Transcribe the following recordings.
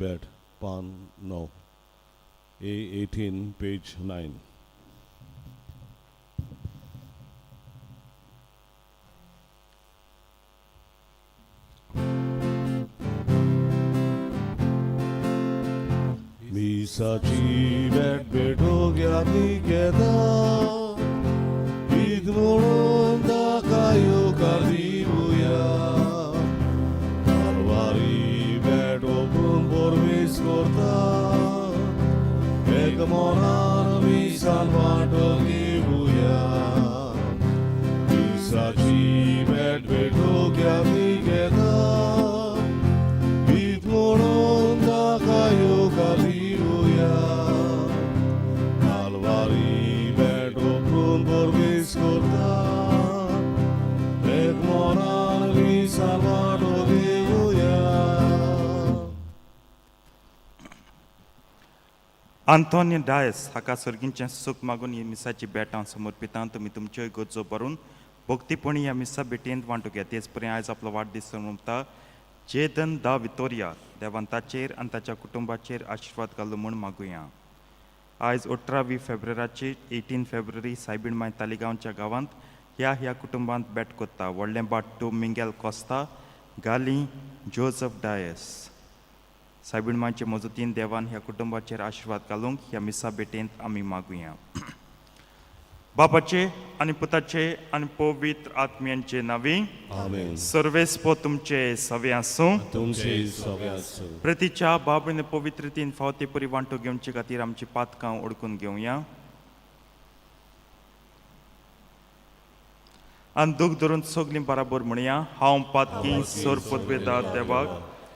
भेट पान 9, A18 page 9. मिसाची भेट भेटो घ्या ती घेता, ईद म्हणून ताका येवकार दिवया. कालवारी भेट ओपून परमेस करता, एक मनान मिसान वांटो घेवया. मिसाची भेट भेटो घ्या ती घेता, ईद म्हणून ताका येवकार दिवया. कालवारी भेट ओपून परमेस करता, एक मनान मिसान वांटो घेवया. आंतोनी डायस हाका सर्गींचें सूख मागून ही मिसाची भेट हांव समर्पितां. तुमी तुमच्योय गरजो भरून भक्तीपणी ह्या मिसा भेटयेंत वांटूंक येता. तेच परी आयज आपलो वाडदीस मनयता जेदन दा वितोरिया, देवान ताचेर आनी ताच्या कुटुंबाचेर आशिर्वाद घालो म्हूण मागुया. आयज 18 फेब्रुवाराची 18 फेब्रुवारी सायबीण माय तालिगांवच्या गांवांत ह्या ह्या कुटुंबांत भेट कोत्ता. व्हडलें बाट्टू मिंगेल कोस्ता, गाली जोजफ डायस. सायबीण मांयचे मजतीन देवान ह्या कुटुंबाचेर आशिर्वाद घालूंक ह्या मिसा भेटेंत आमी मागुया. बापाचे आनी पुताचे आनी पवित्र आत्म्यांचे नांवी. आमेन. सर्वेस्पो तुमचे सवे आसूं. तुमचे सवे आसूं. प्रतीच्या बाबीन पवित्रतेन फावते परी वांटो घेवचे खातीर आमची पातकां ओडकून घेवया आनी दूख धरून सगलीं बराबर म्हणया, हांव पातकी सर पदवेदार देवाक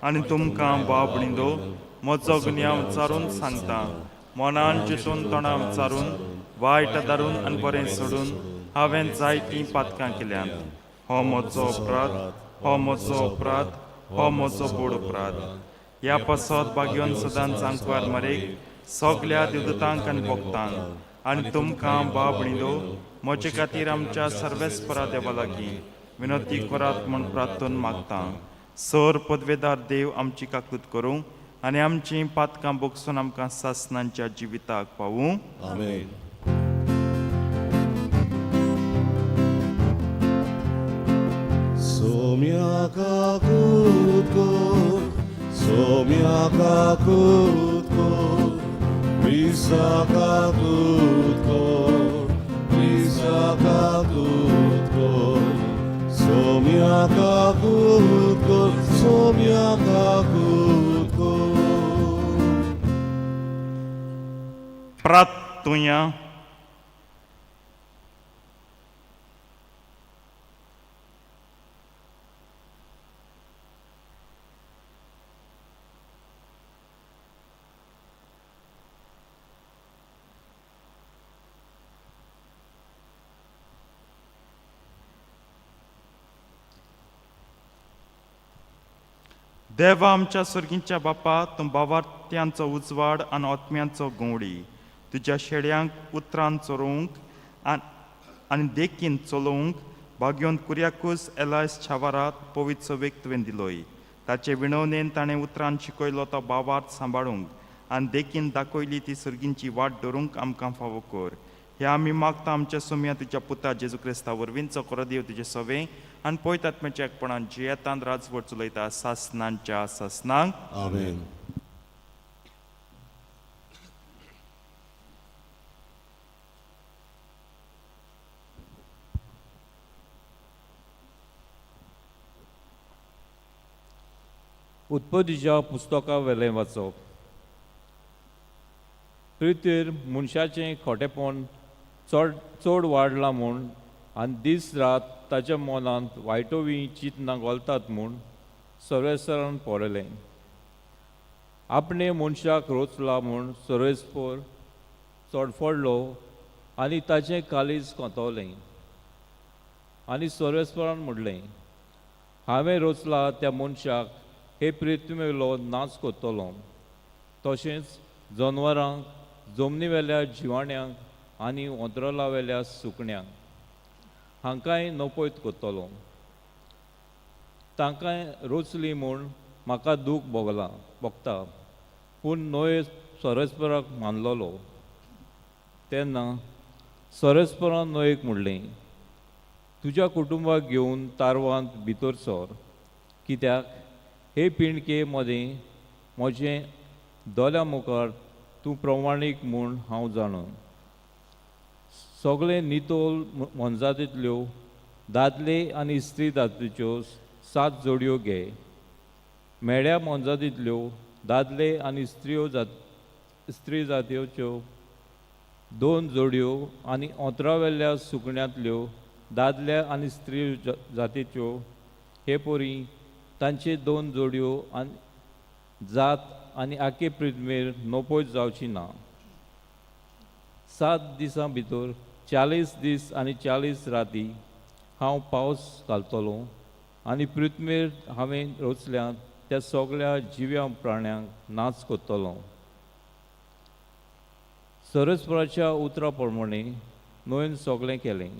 आनी तुमकां बाब णिदो म्हजो गुन्यांव विचारून सांगता. मनान चिंतून तोंडां विचारून वायट दारून आनी बरें सोडून हांवें जायतीं पातकां केल्यांत. हो म्हजो अपराध, हो म्हजो अपराध, हो म्हजो बोड अपराध. ह्या पासत बागयोन सदांच आंकवार मरेक, सगल्या देवदूतांक आनी भक्तांक आनी तुमकां बाब णिदो म्हजे खातीर आमच्या सर्वेस्परा देवा लागीं विनंती करात म्हूण प्रार्थन मागता. सर पदवेदार देव आमची काकूत करूं आनी आमचीं पातकां बोगसून आमकां सासनांच्या जिविताक पावूं. आमेन. सोम्या काकूत कर, सोम्या काकूत कर, मिसा काकूत कर, मिसा काकूत कर, सोम्या काकूत कर, सोम्या काकूत कर. प्रार्थुया. देवा आमच्या सर्गींच्या बापा, तूं बावार्थ्यांचो उजवाड आनी आत्म्यांचो गंवडी. तुज्या शेड्यांक उतरान चरोवंक आनी देखीन चलोवंक भाग्योन कुर्याकूस एलायस छावारात पवित्र सवेक तुवें दिलोय. ताचे विणवणेन ताणें उतरान शिकयलो तो बावार्थ सांबाळूंक आनी देखीन दाखयली ती सर्गींची वाट धरूंक आमकां फावो कर. ह्या आमी मागता आमच्या सोम्या तुज्या पुता जेजू क्रिस्ता वरवीं, जो देव तुजें सवें आनी पयत आत्म्याच्या एकपणान जियेतान राजवट चलयता सासनांच्या सासनांक. आमेन. उत्पत्तीच्या पुस्तका वेलें वाचप. प्रितीर मनशाचें खोटेपण चड चड वाडलां म्हूण आनी दीस रात ताच्या मनांत वायटोवी चिंतनां घोलतात म्हूण सर्वेस्वरान पळयलें. आपणें मनशाक रोचला म्हूण सर्वेस्पर चडफडलो आनी ताचें काळीज कोंतवलें. आनी सर्वेस्परान म्हणलें, हांवें रोचला त्या मनशाक हे पृथ्वीवेलो नाच करतलो, तशेंच जनवरांक, जमनीवेल्या जिवाण्यांक आनी ओंतरलावेल्या सुकण्यांक हांकांय नपयत करतलो. तांकांय रोचली म्हूण म्हाका दूख भोगलां भोगता. पूण नोये सोरस्पराक मानलोलो. तेन्ना सोरस्परान नोयेक म्हणलें, तुज्या कुटुंबाक घेवन तारवांत भितर सर, कित्याक हे पिंडके मदें म्हजें दोळ्या मुखार तूं प्रमाणीक म्हूण हांव जाणून. सगळे नितोल मोनजातींतल्यो दादले आनी स्त्री जातीच्यो 7 जोडयो घे. मेड्या मोनजातींतल्यो दादले आनी स्त्री जात्योच्यो 2 जोडयो आनी ओंतरावेल्या सुकण्यांतल्यो दादल्या आनी स्त्री जातीच्यो हे परी तांचे 2 जोडयो आनी जात आनी आखे पृथ्वीर नोपयत जावची ना. 7 दिसां भितर 40 दीस आनी 40 राती हांव पावस घालतलो आनी पृथ्वीर हांवें रचल्यात त्या सगळ्या जिव्या प्राण्यांक नाच करतलो. सरस्पराच्या उतरा प्रमाणे नोयन सगळें केलें.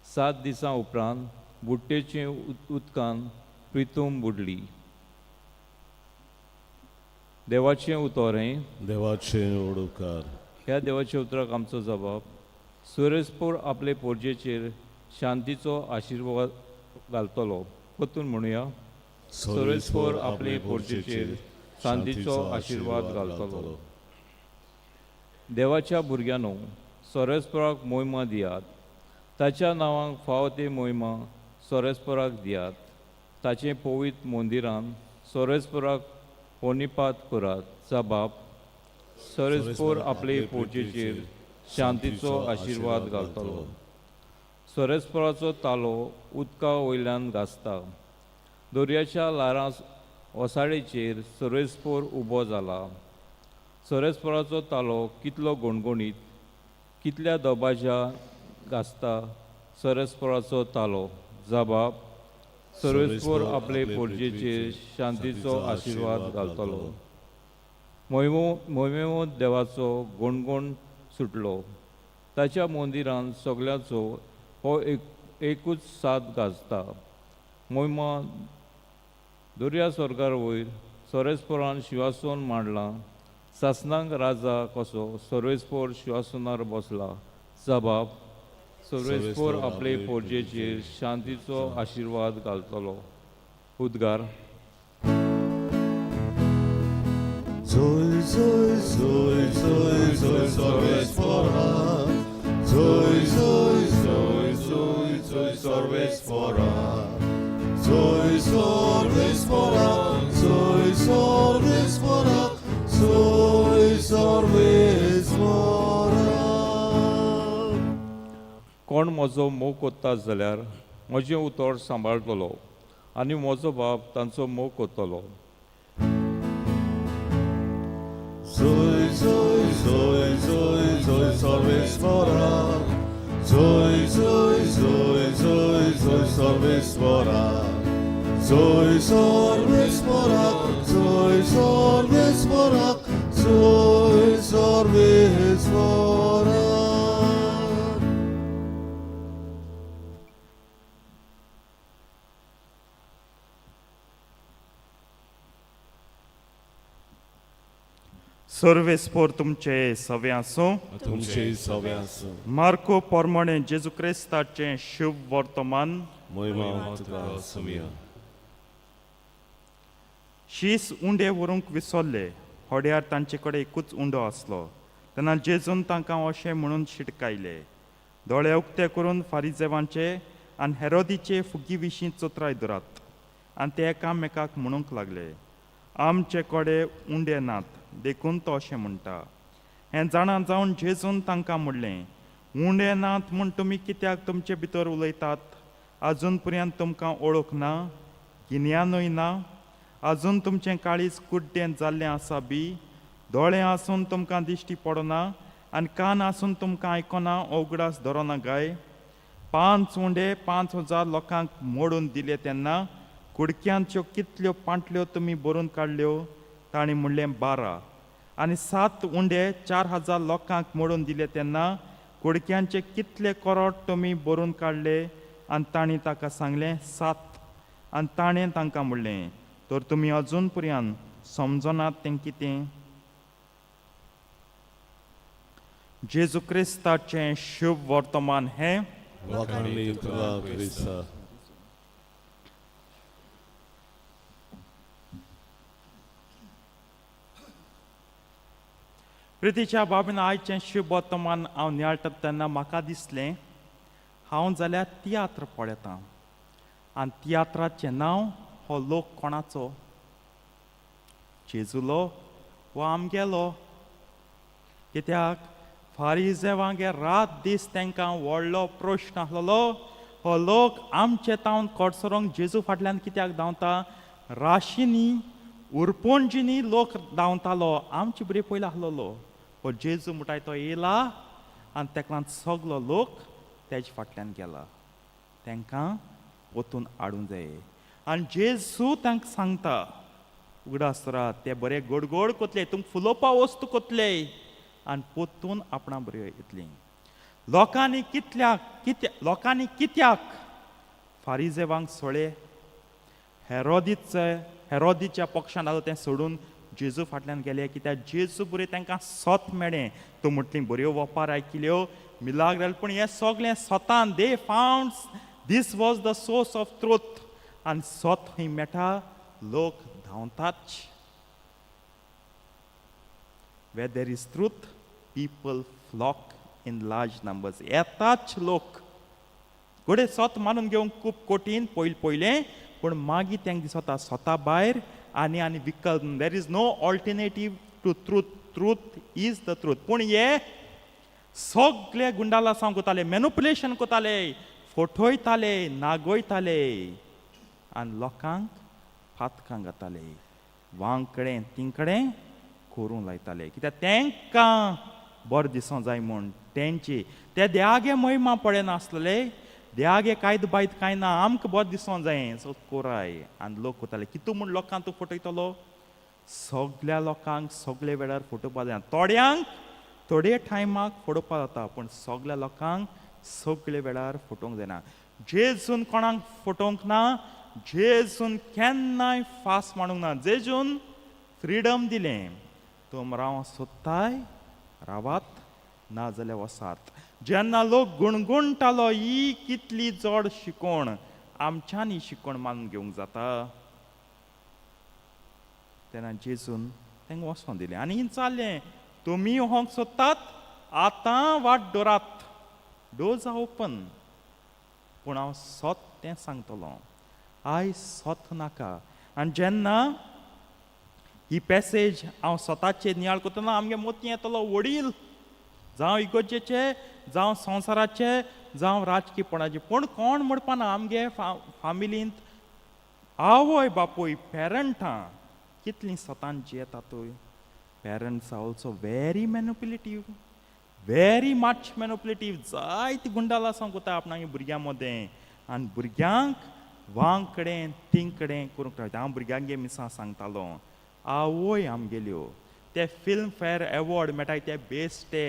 7 दिसां उपरांत बुट्टेचे उदकान प्रितूम बुडली. देवाचें उतर हें. देवाचे ओडकार. ह्या देवाच्या उतराक आमचो जबाब. सुरेशपूर आपले पोरजेचेर शांतीचो आशिर्वाद घालतलो. परतून म्हणुया, सुरेशपूर आपले पोरजेचेर शांतीचो आशिर्वाद घालतलो. देवाच्या भुरग्यांनो, सोरेस्पराक मोहिमा दियात. ताच्या नांवाक फावो ती मोहिमा सोरेस्पराक दियात. ताचें पवित्र मंदिरान सोरेस्पराक प्रणिपात करात. जबाब, सोरेस्पोर आपले पोरजेचेर शांतीचो आशिर्वाद घालतलो. सोरेस्पराचो तालो उदका वयल्यान गाजता. दर्याच्या ल्हारां ओसाडेचेर सोरेस्पोर उबो जाला. सोरेस्पराचो तालो कितलो गुणगुणीत, कितल्या दबाज्या गाजता सोरेस्पराचो तालो. जबाब, सोरेस्पोर आपले पोरजेचेर शांतीचो आशिर्वाद घालतलो. मोहिमो देवाचो गुणगुण सुटलो. ताच्या मंदिरान सगळ्यांचो हो एकूच साथ गाजता. मोहिमा दर्या स्वर्गार वयर सोरेस्पोरान शिंवासन मांडलां. सासनांक राजा कसो सोरेस्पोर शिंवासनार बसला. जबाब, सोरेस्पोर आपले पोरजेचेर शांतीचो आशिर्वाद घालतलो. उद्गार. Zoy zoy zoy zoy zoy Sarvesvara. Zoy zoy zoy zoy zoy Sarvesvara. Zoy Sarvesvara, zoy Sarvesvara, zoy Sarvesvara. कोण म्हजो मोग कोत्ता जाल्यार म्हजें उतर सांबाळटलो आनी म्हजो बाप तांचो मोग कोत्तलो. Zoy zoy zoy zoy zoy Sarvesvara. Zoy zoy zoy zoy zoy Sarvesvara. Zoy Sarvesvara, zoy Sarvesvara, zoy Sarvesvara. सर्वेस्पोर तुमचे सवे आसूं. तुमचे सवे आसूं. मार्को पोरमाणे जेजू क्रिस्ताचें शुभ वर्तमान. मोहिमा तुका सुमिया. शीस उंडे व्हरूंक विसरले. होड्यार तांचे कडेन एकूच उंडो आसलो. तेन्ना जेजून तांकां अशें म्हणून शिटकायले, दोळे उक्ते करून फारिजेवांचे आनी हेरोदीचे फुगी विशीं चत्राय धरात. आनी ते एकामेकाक म्हणूंक लागले, आमचे कडेन उंडे नात देखून तो अशें म्हणटा. हें जाणा जावन जेजून तांकां म्हणलें, उंडे नात म्हूण तुमी कित्याक तुमचे भितर उलयतात? आजून पर्यंत तुमकां ओळख ना, गिन्यानूय ना? आजून तुमचें काळीज कुड्डें जाल्लें आसा बी? दोळे आसून तुमकां दिश्टी पडना आनी कान आसून तुमकां आयकना, उगडास धरना गाय? 5 उंडे 5000 लोकांक मोडून दिले तेन्ना कुडक्यांच्यो कितल्यो पांटल्यो तुमी भरून काडल्यो? तांणी म्हणलें, 12. आनी 7 उंडे 4000 लोकांक मोडून दिले तेन्ना कुडक्यांचे कितले करोड तुमी भरून काडले? आनी तांणी ताका सांगलें, 7. आनी ताणें तांकां म्हणलें, तर तुमी अजून पर्यंत समजनात तें कितें? जेजू क्रिस्ताचें शुभ वर्तमान हें. वाखाणली तुका क्रिस्ता. प्रितीच्या बाबीन, आयचें शुभ वर्तमान हांव नियाळटा तेन्ना म्हाका दिसलें हांव जाल्यार तियात्र पळयतां आनी तियात्राचें नांव हो लोक कोणाचो, जेजूलो वो आमगेलो? कित्याक फारिजेवांगे रात दीस तांकां व्हडलो प्रश्न आसलेलो, हो लोक आमचे तावन कडसरोंक जेजू फाटल्यान कित्याक धांवता? राशींनी उरपोणजींनी लोक धांवतालो, आमचे बरे पयलो आसलेलो. हो जेजू म्हणटाय तो येयला आनी तेका सगलो लोक तेजे फाटल्यान गेला, तांकां पोतून हाडूंक जाय. आनी जेजू तांकां सांगता, उगडास दवरात, ते बरे गोड गोड कोतले, तुमकां फुलोवपा वस्तू कोतले आनी पोतून आपणा बऱ्यो येतली. लोकांनी कितल्याक कित्या लोकांनी कित्याक फारिजेवांक सोळे हेरोदीच्या पक्षान आसलो तें सोडून जेजू फाटल्यान गेले? कित्याक जेजू बरें तांकां सत मेळ्ळें. तूं म्हटली बऱ्यो वोपार आयकिल्यो, मिलाग्र जाले, पूण हें सगळें सतान they found this was the source of truth. आनी सत खंय मेळटा लोक धांवताच. Where there is truth, people flock in large numbers. येताच लोक. घडये सत मानून घेवंक खूब कठीण पयलें पयलें, पूण मागीर तांकां दिसता स्वता भायर आनी आनी विकल्प, there is no alternative to truth, truth is the truth. पूण हे सगळे गुंडाला कोताले, मेनुपुलेशन कोताले, फटयताले, नागयताले आनी लोकांक पातकां घाताले, वांकडे तिंकडे करूंक लायताले. कित्याक तांकां बरें दिसोंक जाय म्हूण. तेंची ते देवागे महिमा पळयनासलेले, देवागे कायद बायद कांय ना, आमकां बरें दिसोंक जाय सो कोराय. आनी लोक कोताले. कितू म्हूण लोकांक तूं फटयतलो? सगल्या लोकांक सगळे वेळार फटोवपा जायना. थोड्यांक थोडे टायमाक फटोवपा जाता, पूण सगल्या लोकांक सगळे वेळार फटोवंक जायना. जेजून कोणाक फटोवंक ना, जेजून केन्नाय फास मांडूंक ना. जेजून फ्रिडम दिलें, तुम राव सोदताय रावात, ना जाल्यार वसात. जेन्ना लोक गुणगुणटालो, ही कितली जड शिकोवण, आमच्यान ही शिकोवण मानून घेवंक जाता? तेन्ना जेजून तांकां वचोन दिलें आनी विचारलें, तुमी वोंक सोदतात, आतां वाट दवरात, doors are open, पूण हांव सत तें सांगतलो. आयज सत नाका. आनी जेन्ना ही पॅसेज हांव स्वताचेर नियाळ करतना आमगे मोती येतलो वडील, जावं इगर्जेचे, जावं संवसाराचे, जावं राजकीपणाचे, पूण कोण म्हणपाना आमगे फामिलींत आवय बापूय पेरंटां कितलीं सतान जियेतातूय? Parents are also very manipulative, very much manipulative. जायती गुंडाला सांगता आपणागे भुरग्यां मदें आनी भुरग्यांक वांकडें तिंकडें करूंक रावता. हांव भुरग्यांगे मिसां सांगतालो, आवय आमगेल्यो ते फिल्म फेअर एवॉर्ड मेळटाय ते बेश्टे.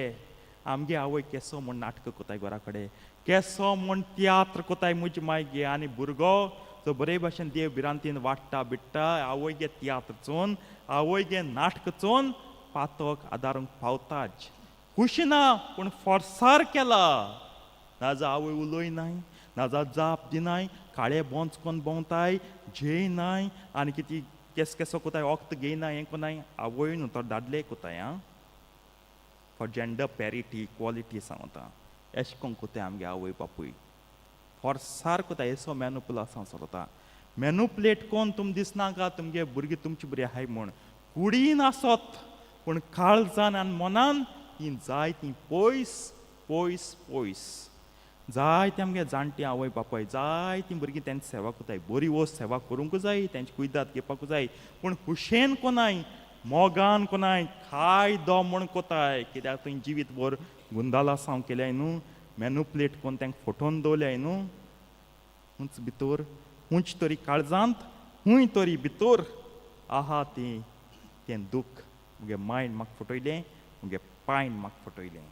आमगे आवय केसो म्हूण नाटकां कोताय घरा कडेन, केसो म्हूण तियात्र कोताय म्हजी मायगे. आनी भुरगो जो बरे भाशेन देव भिरांतीन वाडटा बिडटा, आवयगे तियात्र चोवन, आवयगे नाटक चोवन पातक आदारूंक पावताच. खुशी ना, पूण फोर्सार केला. नाजा आवय उलयनाय, नाजा जाप दिनाय, काळे बोंच कोन्न भोंवताय, जेयनाय आनी कितें केस केसो कोताय, वखद घेयनाय, हें कोनाय. आवय न्हू तो दादले कोताय. आं, फॉर जेंडर पॅरिटी इक्वॉलिटी सांगता. एशें कोन्न कोताय आमगे आवय बापूय, फोर्सार कोताय. एसो मॅनुपुलासांव चलता. मॅनुपुलेट कोन्न तुम दिसना का तुमगे भुरगीं तुमचे बरी आहाय म्हूण? कुडीन आसत, पूण काळजान आनी मनान ती जाय ती पयस पयस पयस. जायते आमगे जाणटी आवय बापाय जायतीं भुरगीं तेंची सेवा कोताय, बरी वस्त सेवा करूंक जाय, तेंची कुयदाद घेवपाक जाय, पूण हुशेन कोनाय, मोगान कोनाय, कायदो म्हूण कोताय. कित्याक तुवें जिवीत भर गुंदालासांव केल्याय न्हू, मॅनुपुलेट कोन्न तांकां फटोवन दवरल्याय न्हू. उंच भितर उंच तरी काळजांत खूंय तरी भितर आहा ती तें दूख. मुगे मायन म्हाका फटयलें, मुगे पायन म्हाका फटयलें.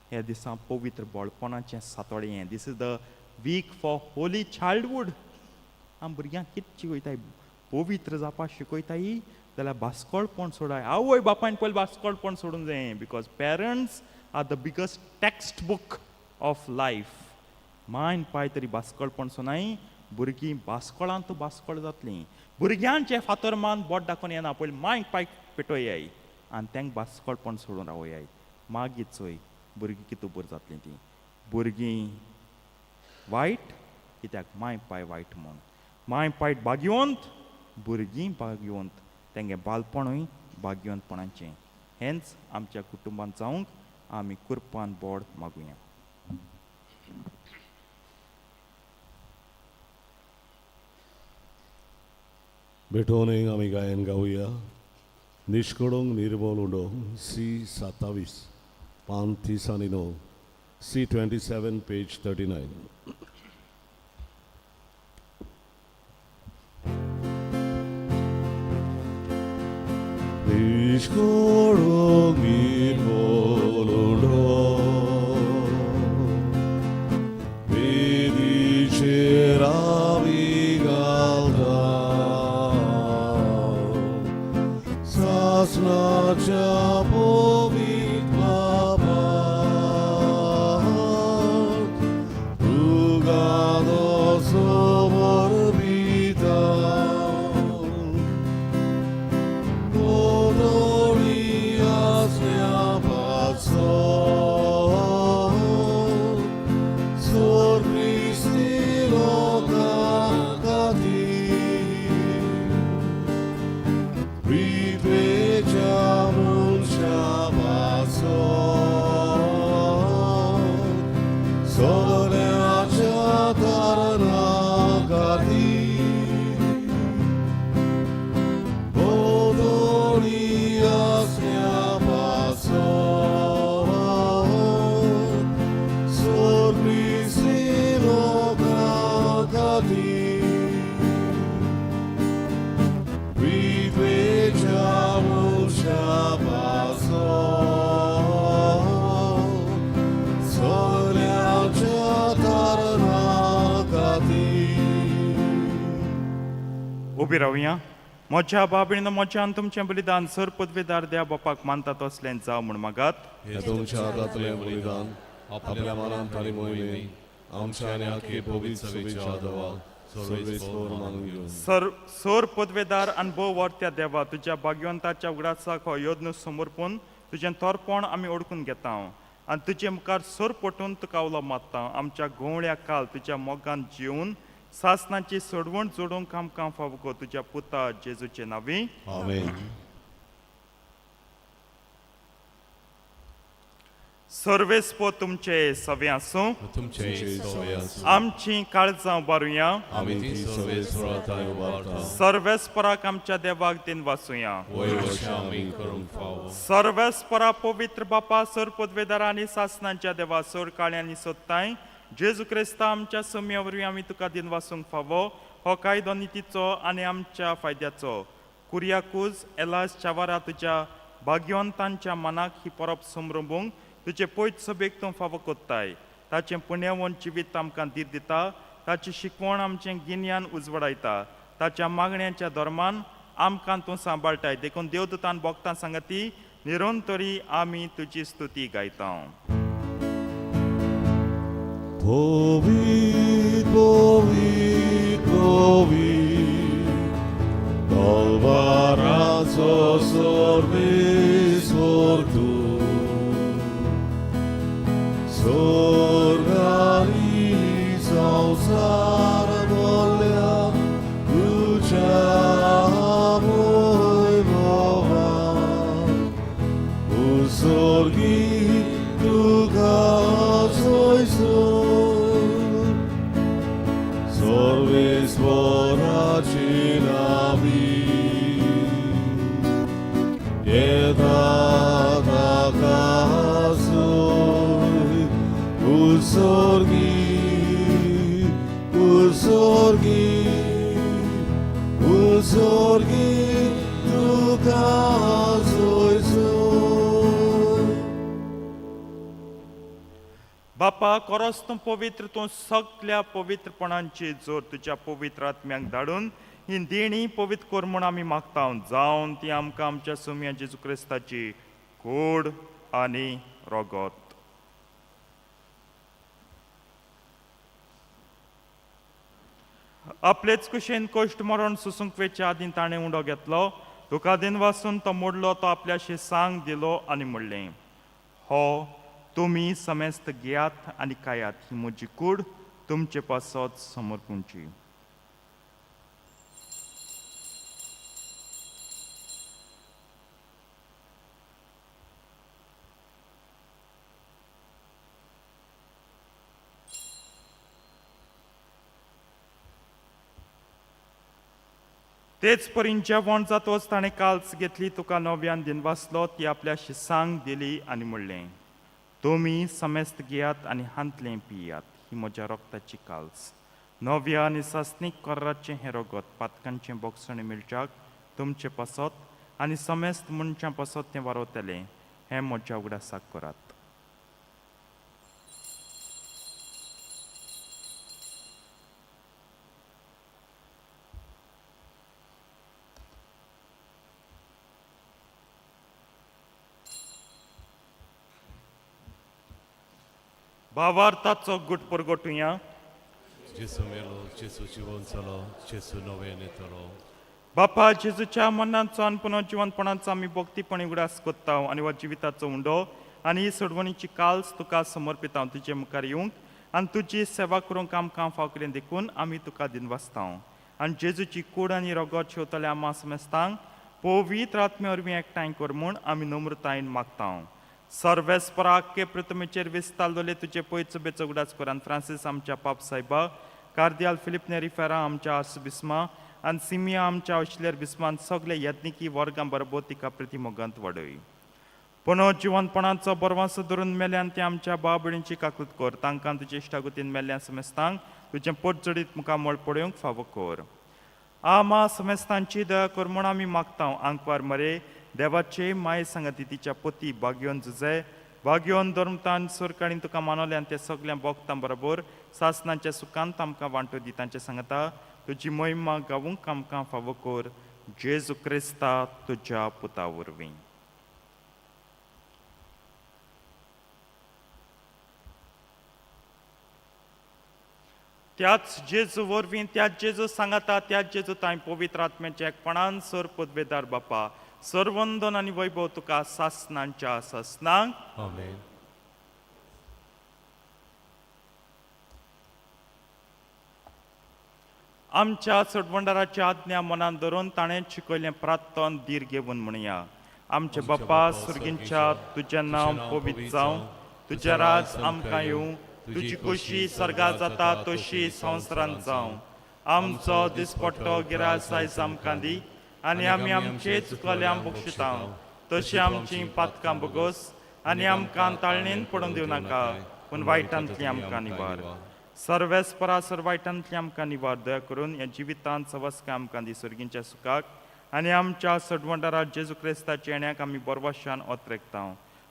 ह्या दिसा पवित्र बाळपणाचें सातोळें हें. This is the week for holy childhood. आम भुरग्यांक कितें शिकयताय? पवित्र जावपाक शिकयताय जाल्यार बास्कोळपण सोडाय. आवय बापायन पयलीं बास्कोळपण सोडूंक जाय, because parents are the biggest text book of life. मायन पाय तरी बास्कळपण सोनाय भुरगीं बास्कळांत बास्कळ जातलीं. भुरग्यांचे फातर मान बोट दाखोवन येना, पयलीं मायक पायक पेटोयाय आनी तांकां बास्कळपण सोडून रावयाय. मागीर चोय भुरगीं कितू बरी जातलीं तीं. भुरगीं वायट कित्याक माय पाय वायट म्हूण. माय पाय भाग्यवंत, भुरगीं भाग्यवंत, तेंगे बालपणूय भाग्यवंतपणाचें. हेंच आमच्या कुटुंबांत जावंक आमी कुरपान बोड मागुया. भेटोवणेक आमी गायन गावया निश्कडोंग निर्मोल उडो सी 27 पान 39, C 27 page 39. निश्कडोंग निर्मोल उडो वेदीचेर आमी घालता सासणाच्या पवित्र बापाक तुका समर्पिता गोधोळी आसल्या पासत सोर क्रिस्ती लोकां खातीर प्रिथ्वेच्या मनशा पासत सगळ्याच्या तारणा खातीर भोंवतणी आसल्या पासत सोर क्रिस्ती लोकां खातीर प्रिथ्वेच्या मनशा पासत सगळ्याच्या तारणा खातीर. उबी रावया. म्हज्या बाबीन म्हज्यान तुमचें बलिदान सर पदवेदार द्या बापाक मानता तसलें जावं म्हूण मागात. हे तुमच्या हातांतलें बलिदान आपल्या मनान आनी मोहिमेन आमच्या आनी आख्खे पवित्र सभेच्या देवा सर्वेस्पर मानून घेवन. सर सोर पदवेदार आनी भोव वर्त्या देवा, तुज्या भाग्यवंताच्या उगडासाक हो यत्न समर्पून तुजें थोरपण आमी ओडकून घेता आनी तुजे मुखार सोर पटून तुका उलो मारता. आमच्या गोंवळ्या काल तुज्या मोगान जिवन सासनाची सोडवण जोडूंक आमकां फावो गो तुज्या पुता जेजूचे नांवी. आमेन. सर्वेस्पो तुमचे सवे आसूं. तुमचे सवे आसूं. आमची काळजां उबारुया. आमी ती सर्वेस्परा थंय उबारता. सर्वेस्पराक आमच्या देवाक दिन वाचुया. वयर अशें आमी करूंक फावो. सर्वेस्परा पवित्र बापा, सर पदवेदार आनी सासनांच्या देवा, सर काळ्यांनी सोदताय जेजू क्रिस्ता आमच्या सम्या वरवीं आमी तुका दिन वासूंक फावो. हो कायदो नितीचो आनी आमच्या फायद्याचो. कुरियाकूज एलास चावारा तुज्या भाग्यवंतांच्या मनाक ही परब समरंबूंक तुजे पयत सभेक तूं फावो कोत्ताय. ताचें पुण्यवंत जिवीत आमकां धीर दिता, ताची शिकवण आमचें गिन्यान उजवाडायता, ताच्या मागण्यांच्या धर्मान आमकां तूं सांबाळटाय. देखून देवदूतान भोगतां सांगती निरंतरी आमी तुजी स्तुती गायता. पवित्र पवित्र पवित्र तलवाराचो सर्वेस्पर तूं स्वर्ग आनी संवसार भरल्या तुज्या वैभवान. उत्सर्गी तुका सोयसर सर्वेस्पराची नावी येता ताका सोय. उत्सर्गी उत्सर्गी उत्सर्गी तुका सोयसर. बापा कोरस तूं पवित्र, तूं सगल्या पवित्रपणांची जोर. तुज्या पवित्र आत्म्याक धाडून ही देणी पवित्र कर म्हूण आमी मागता, जावन ती आमकां आमच्या सुम्या जेजू क्रिस्ताची कोड आनी रगत. आपलेच कुशेन कश्ट मरण सोसूंक वेच्या आदीं ताणें उंडो घेतलो, तुका दिनवासून तो मोडलो, तो आपल्या शिसांक दिलो आनी म्हणलें, हो तुमी समेस्त घेयात आनी खायात, ही म्हजी कूड तुमचे पासत समर्पूंची. तेच परीन जेवण जातोच ताणें काल्स घेतली, तुका नव्यान दिनवासलो, ती आपल्या शिसांक दिली आनी म्हणलें, तुमी समेस्त घेयात आनी हांतलें पियात, ही म्हज्या रक्ताची काल्स, नव्या आनी सासणीक कराचें हें रगत पातकांचें बोगसणें मेळच्याक तुमचे पासत आनी समेस्त मनशां पासत तें वारवतलें, हें म्हज्या उगडासाक करात. भावार्थाचो गुट परगटुया. जेसू मेलो, जेसू जिवन जालो, जेसू नव्यान येतलो. बापा, जेजूच्या मरणाचो आनी पुनर्जिवनपणाचो आमी भक्तीपणी उगडास करता आनी हो जिविताचो उंडो आनी ही सोडवणीची काल्स तुका समर्पिता. तुजे मुखार येवंक आनी तुजी सेवा करूंक आमकां फाव केलें देखून आमी तुका दिनवासता. आनी जेजूची कूड आनी रगत शेवतल्या आमा समेस्तांक पवित्र आत्मे वरवीं एकठांय कर म्हूण आमी नम्रतायेन मागता. सर्वेस्पराक पृथ्वीचेर विस्तारलेले तुजे पयचो बेचो उगडास कर आनी फ्रांसीस आमच्या पाप सायबा, कार्दियाल फिलीप नेरी फेरा आमच्या आर्सबिस्मा आनी सिमिया आमच्या ऑश्लेर बिस्मान सगळे यज्ञिकी वर्गां बरोबर तिका प्रतिमोगांत वाडय. पुनर्जिवनपणाचो बरवासो धरून मेल्यान ते आमच्या भाव भयणींची काकूत कर, तांकां तुजे इश्टागतीन मेल्ल्या समेस्तांक तुजें पोटजडीत मुखामळ पळोवंक फावो कर. आमा समेस्तांची दया कर म्हूण आमी मागता. आंकवार मरे देवाचे माये सांगाती तिच्या पती बागयोन जुजे बागयोन धर्मतान सुरकाणीन तुका मानवले आनी ते सगळ्या बोगतां बरोबर सासनाच्या सुखांत आमकां वांटो दी. तांचे सांगता तुजी महिमा गावूंक आमकां फावो कर, जेजू क्रिस्ता तुज्या पुता वरवीं. त्याच जेजू वरवीं, त्याच जेजू सांगाता, त्याच जेजू तांय पवित्र आत्म्याच्या एकपणान सर पदवेदार बापा, सर्वंदन आनी वैभव तुका सासनांच्या सासनांक. आमेन. आमच्या सोडवंडाराची आज्ञा मनान धरून ताणें शिकयलें प्रार्थन धीर घेवन म्हणया. आमचे बापा सुर्गींच्या, तुजें नांव पवित्र जावं, तुजें राज आमकां येवं, तुजी खोशी सर्गा जाता तशी संवसारांत जावं. आमचो दिसपट्टो गिरास आयज आमकां दी आनी आमी आमचे चुकल्यां बक्षिता तशी आमची पातकां बगोस आनी आमकां ताळणेन पडून दिवं नाका, पूण वायटांतली आमकां निवार. सर्वेस्परा सर वायटांतली आमकां निवार. दया करून ह्या जिवितांत सवस्कां आमकां दी सर्गींच्या सुखाक आनी आमच्या सडवंडारा जेजू क्रिस्ताच्या येण्याक आमी बरवाशान ओतरेकता.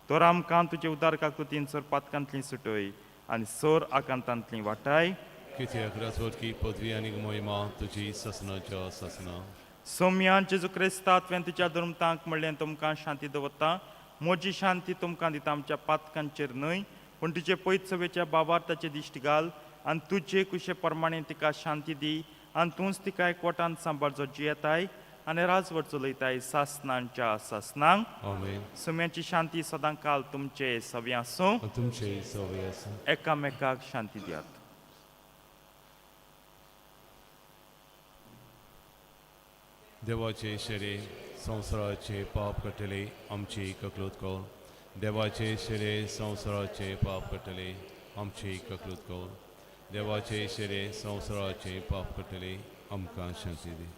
तर आमकां तुजे उदार काकुतीन सर पातकांतली सुटय आनी सर आकांतांतली वाटाय. कित्याक राजवटकी पदवी आनी महिमा तुजी सासनाच्या सासना. सोम्या जेजू क्रिस्ता, तुवें तुज्या धर्मतांक म्हणलें, तुमकां शांती दवरता, म्हजी शांती तुमकां दिता. आमच्या पातकांचेर न्हय पूण तुजे पयत सभेच्या बाबार ताचे दिश्ट घाल आनी तुजे कुशे प्रमाणे तिका शांती दी आनी तूंच तिका एकवटान सांबाळ, जो जियेताय आनी राजवट चलयताय सासनांच्या सासनांक. आमेन. सोम्याची शांती सदां काल तुमचे सवे आसूं. आनी तुमचे सवे आसूं. एकामेकाक शांती दियात. देवाचे शरीर संवसाराचे पाप कटले, आमची ककलूत कर. देवाचे शरीर संवसाराचे पाप कटले, आमची ककलूत कर. देवाचे शरीर संवसाराचे पाप कटले, आमकां शांती दी.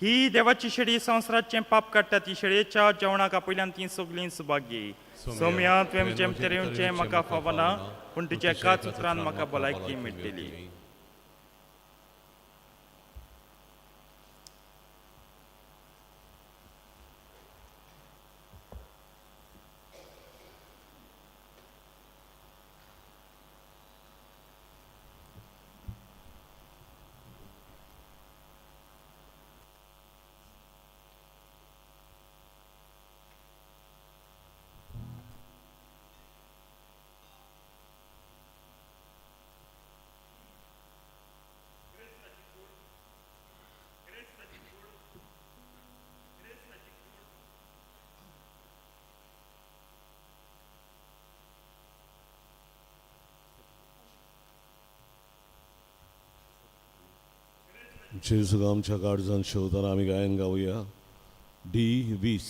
ही देवाची शेळी संवसाराचें पाप काडटा ती शेळयेच्या जेवणाक आपयल्यान तीं सगलीं सुभागी. सोम्या, तुवें जें तेरेवचें म्हाका फावना, पूण तुज्या एकाच उतरान म्हाका भलायकी मेळटली. जेजूक आमच्या काळजान शेवताना आमी गायन गावया. डी 20,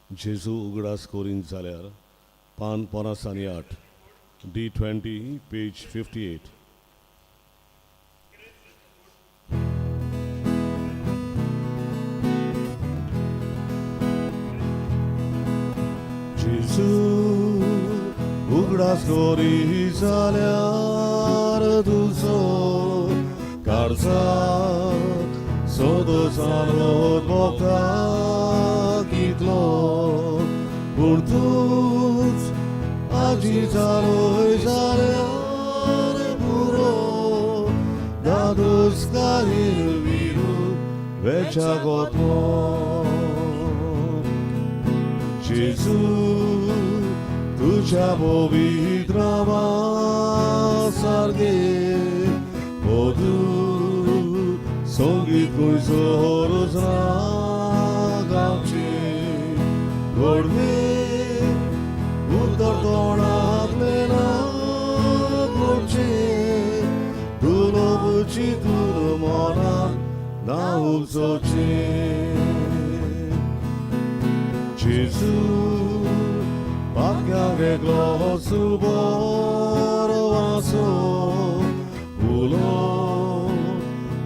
जेजू उगडास करीन जाल्यार, पान 58, डी 20, पेज 58. जेजू उगडास करी जाल्यार तुजो काळजाक सोदो चालत भोगता कितलो, पूण तूंच आजी जालोय जाल्यार पुरो, दादूस काहीर विरू वेच्या गोतलो. जेजू तुज्या पवित्र सारके मधु संगीत खंयचो रोजना गावचें घडवे उतर तोंडांतलें ना करचें, दुलोबची तूं मनाक ना उपजोचें. जेजू पाक्याक एकलो सुबोर वासो उलो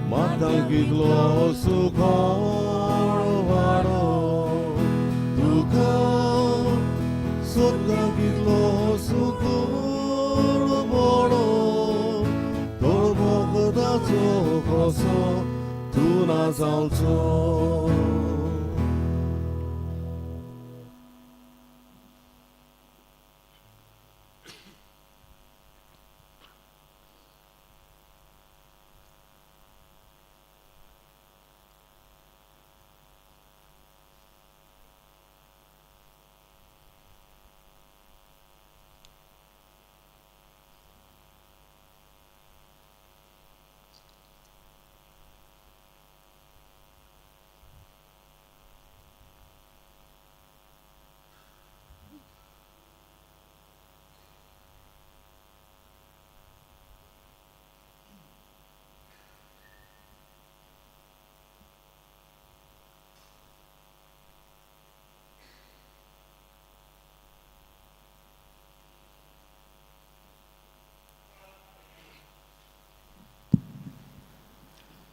मातांक कितलो सुकोण वाडो, तुका सोदता कितलो सुकोण बोडो, तोळ भोगताचो कसो तूं ना जावचो.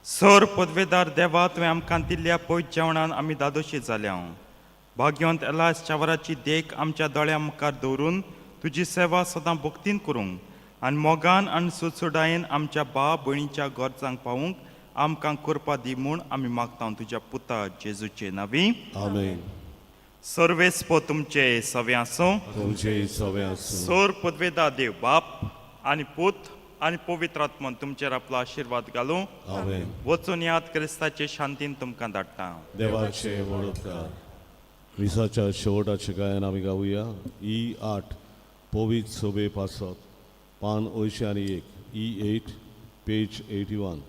सर पदवेदार देवा, तुवें आमकां दिल्ल्या पयत जेवणान आमी दादोशी जाल्या. भाग्यवंत एलास चावराची देख आमच्या दोळ्या मुखार दवरून तुजी सेवा सदां भक्तीन करूंक आनी मोगान आनी सुडसुडायेन आमच्या बाब भयणीच्या गरजांक पावूंक आमकां करपा दी म्हूण आमी मागता तुज्या पुता जेजूचे नांवी. आमेन. सर्वेस्पो तुमचे सवे आसूं. तुमचे सवे आसूं. सोर पदवेदार देव बाप आनी पूत आनी पवित्र आत्मन तुमचेर आपलो आशिर्वाद घालूं. आमेन. वचून याद क्रिस्ताचे शांतीन तुमकां धाडटा. देवाचे व्हड उपकार. मिसाच्या शेवटाचे गायन आमी गावया. ई 8, पवित्र सोबे पासत, पान 81, ई 8, पेज 81.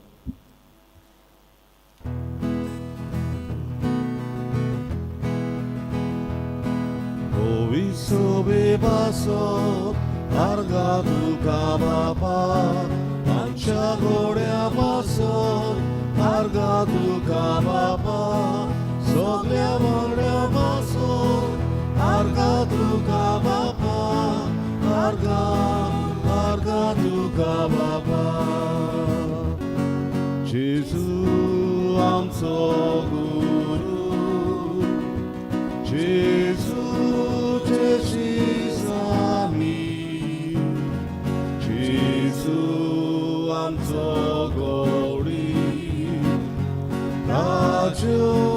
पवित्र सोबे पासत आर्गा तुका बापा, आमच्या घोड्या पासत आर्गा तुका बापा, सगल्या वांगड्या पासत आर्गा तुका बापा, आर्गा आर्गा तुका बापा. जेजू आमचो आमचो गुरू जेजूचे शिसामी जेजू आमचो गोडी राजो.